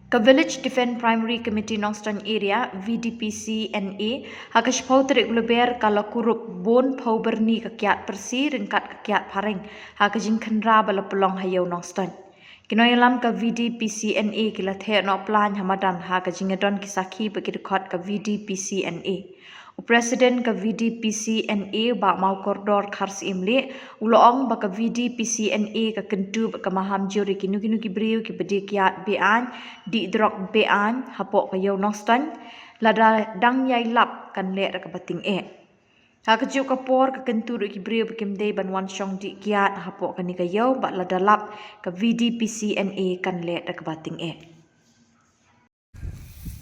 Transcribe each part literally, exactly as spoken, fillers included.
Ka Village Defence Primary Committee Nongstoiñ Area, V D P C N A, ha ka shiphew tarik Lber ka la kurup bun phew byrni ka kiad pyrsi ryngkat ka kiad phareng ha ka jingkhynra ba la pynlong ha Ïew Nongstoiñ. Ki nongïalam ka V D P C N A ki la theh noh plain ha madan ha ka jingïadon ki sakhi bad ki dkhot ka V D P C N A. U President ka V D P C N A, Bah Mawkordor Kharsyiemlieh, u la ong ba ka V D P C N A ka kyntu bad ka maham jur ïa kino kino ki briew kiba dih kiad be-aiñ, dih drok be-aiñ hapoh ka Ïew Nongstoiñ, lada dang ïai lap kan leh da kaba tyngeh. Ha kajuh ka por ka kyntu ruh ïa ki briew ba kim dei ban wan shong dih kiad hapoh kane ka ïew, bad lada lap ka V D P C N A kan leh da kaba tyngeh.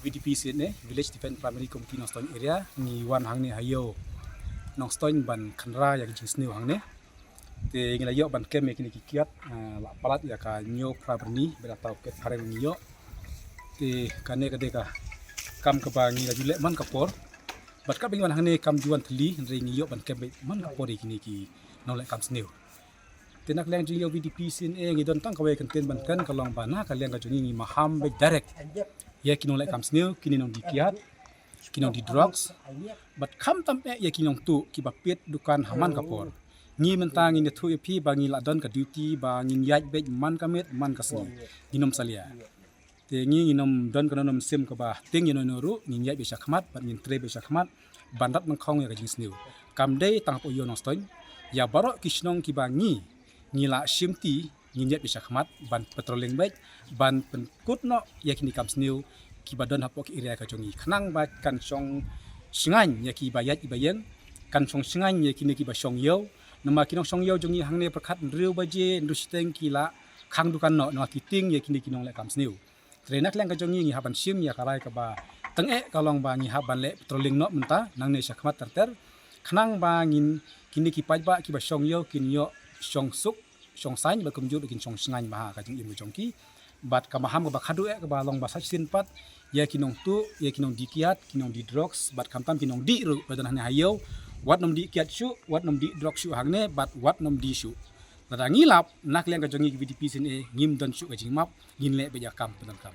V D P C N A, Village Defence Primary Committee Nongstoiñ Area, ngi wan hangne ha Ïew Nongstoiñ ban khynra ïa ka jingsniew hangne. Te ngi la ïoh ban kem ïa kine ki kiad, ah, la palat ïa ka hynñiew phra byrni, bad la tau kiad phareng ngi ïoh. Te kane ka dei ka kam kaba ngi la ju leh man ka por. Bad katba ngi wan hangne kam ju wan thylli, hynrei ngi ïoh ban kem beit man ka por ïa kine ki nongleh kam sniew. Te na ka liang jong ngi Ïew V D P C N A ngi don tang kawei ka kyntien ban kren, ka long ba na ka liang ka jong ngi ngi maham beit direct ïa ki nongleh kam sniew, kine nongdih kiad, ki nongdih drugs. Bad khamtam eh ïa ki nongtuh kiba peit dukan ha man ka por. Ngi mynta ngin ïathuh ïa phi ba ngi la don ka duty ba ngin ïaid beit man ka miet man ka sngi. Ngin ym salia. Te ngi ngin ym don kano kano mynsiem kaba tieng ïano ïano ruh, ngin ïaid beit shakhmat bad ngin trei beit shakhmat ban rat nyngkong ïa ka jingsniew. Kam dei tang hapoh Ïew Nongstoiñ, ïa baroh ki shnong kiba ngi ngi la shimti, ngin ïaid beit shakhmat ban patrolling beit, ban pynkut noh ïa kine ki kam sniew kiba don hapoh ki area ka jong ngi, khnang ba kan shong shngaiñ ïa kiba ïaid kiba ïeng, kan shong shngaiñ ïa kine kiba shong ïew. Namar ki nongshong ïew jong ngi hangne pyrkhat hynriew baje, hynriew shiteng ki la khang dukan noh, namar ki tieng ïa kine ki nongleh kam sniew. Te na ka liang ka jong ngi ngi hap ban shim ïa ka rai kaba tyngeh, ka long ba ngi hap ban leh patrolling noh mynta nangne shakhmat ter ter, khnang ba ngin, kine ki paidbah kiba shong ïew kin ïoh shong suk shong saiñ, bad kumjuh ruh kin shong shngaiñ bha ha ka jingim ka jong ki. Bad ka maham kaba khadduh eh kaba long ba sa shisien pat ïa ki nongtuh, ïa ki nongdih kiad, ki nongdih drugs, bad khamtam ki nongdih ruh ba don hangne ha ïew. Wat nym dih kiad shuh, wat nym dih drugs shuh hangne, bad wat nym dih shuh. Lada ngi lap, na ka liang ka jong ngi ka V D P C N A ngim don shuh ka jingmap, ngin leh beit ïa ka kam pyndonkam.